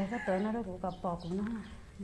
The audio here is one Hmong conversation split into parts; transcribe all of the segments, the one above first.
Koj tawm no rau kuv kom pom kuv no. Pom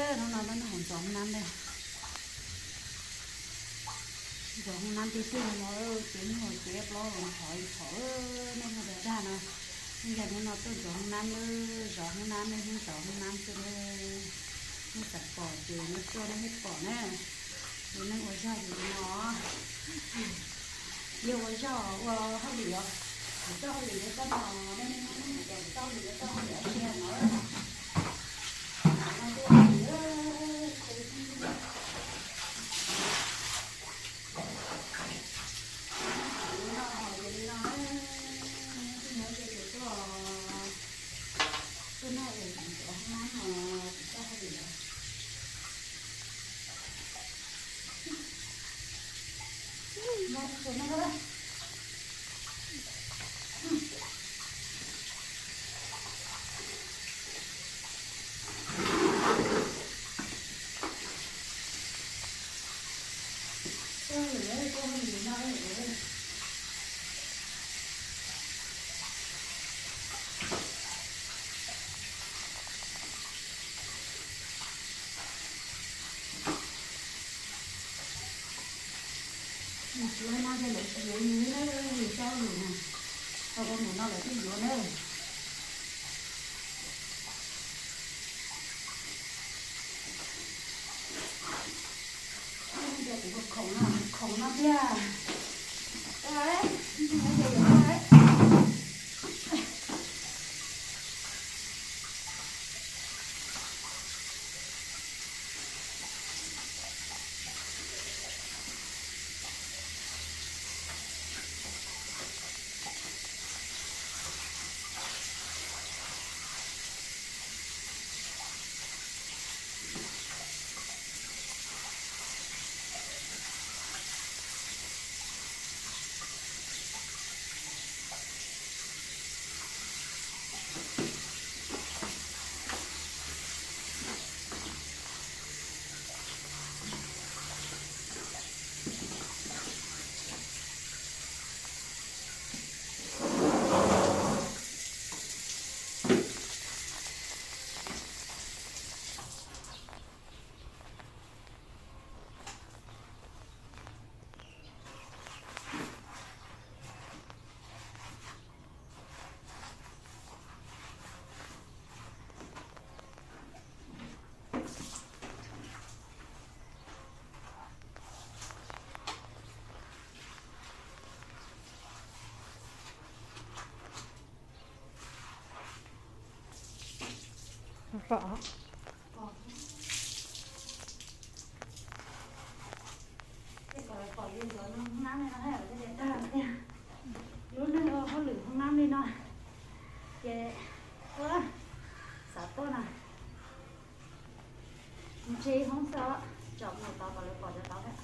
Hnub no peb noj hauv ntxov hoob nab ntag. Ntxov hoob nab tiag tiag no, ces muag ces plaub los thov thov nej muag dag dag no. Yog hnub no tuaj ntxov hoob nab, zov hoob nab, nej hnub zov hoob nab xwb na. Nej xav pom ces nej tuaj nej thiaj pom na. Yog nej ua zog li no, yog ua zog ua hauj lwm os, kuv txoj hauj lwm yog txoj no, nej hnub hnub ces kuv txoj hauj lwm yog txoj hauj lwm ua kiag no. Mus tsuav no ces lawv tsis yuav yus na, yus txoj hauj lwm na. Tau koj mus no lawv thiaj yuav na. Khoom no, khoom no tiag. Lub neej ua hauj lwm hoob nab li no ces xav tuaj na, mus tsev hoob xwb, tsom mus tod kom lawv pom cov tod thiab.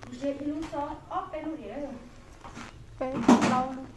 Mus tsev ib lub xwb, ob peb lub diam. Peb plaub lub.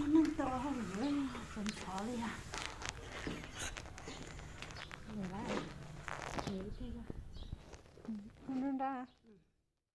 Neeg tau hauj lwm txaus ntshov li os. Nrab.